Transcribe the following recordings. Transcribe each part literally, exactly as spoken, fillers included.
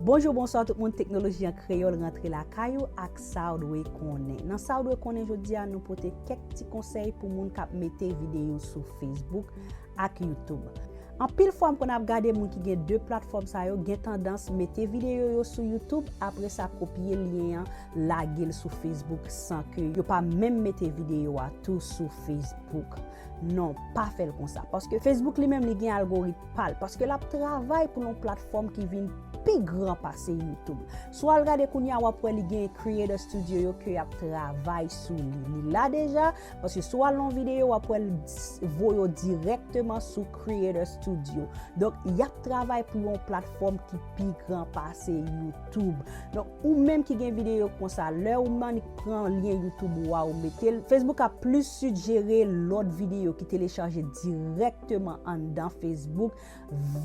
Bonjou, bonswa tout moun, Teknoloji an Kreyòl rantre lakay ou ak sa w dwe konnen. Nan sa w dwe konnen jodi a, nou pote kèk ti konsèy pou moun k ap mete videyo sou Facebook ak YouTube. Anpil fwa, m konn ap gade moun ki gen de platfòm sa yo, gen tandans mete videyo yo sou YouTube, apre sa kopye lyen an, lage l sou Facebook san ke yo pa menm mete videyo a tou sou Facebook. Non, pa fè l konsa. Paske Facebook li menm, li gen algoritm pa l. Paske l ap travay pou yon platfòm ki vin pi gran pase YouTube. Si w al gade kounye a, w ap wè li gen Creator Studio yo ke y ap travay sou li. Li la deja, paske si w al nan yon videyo, w ap wè l voye w dirèkteman sou Creator Studio. Donk, y ap travay pou yon platfòm ki pi gran pase YouTube. Donk, ou menm ki gen videyo konsa, lè ou annik pran lyen YouTube ou a, ou mete l, Facebook ap plis sijere lòt videyo ki telechaje dirèkteman anndan Facebook,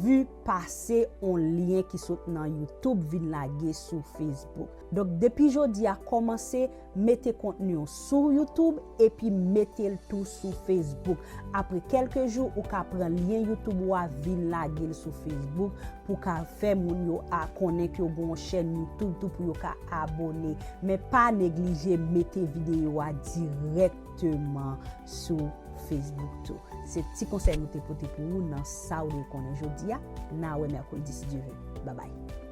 vi pase yon lyen ki sot nan YouTube vin lage sou Facebook. Donk, depi jodi a, kòmanse mete kontni w sou YouTube epi mete l tou sou Facebook. Apre kèlke jou, ou ka pran lyen YouTube ou a vin lage l sou Facebook pou ka fè moun yo a konnen ke w gen yon chèn YouTube tou pou yo ka abone. Men pa neglije mete videyo a dirèkteman sou Facebook tou. Se ti konsèy nou te pote pou ou nan sa w dwe konnen jodi a. N a wè mèkredi si Dye vle. Babay.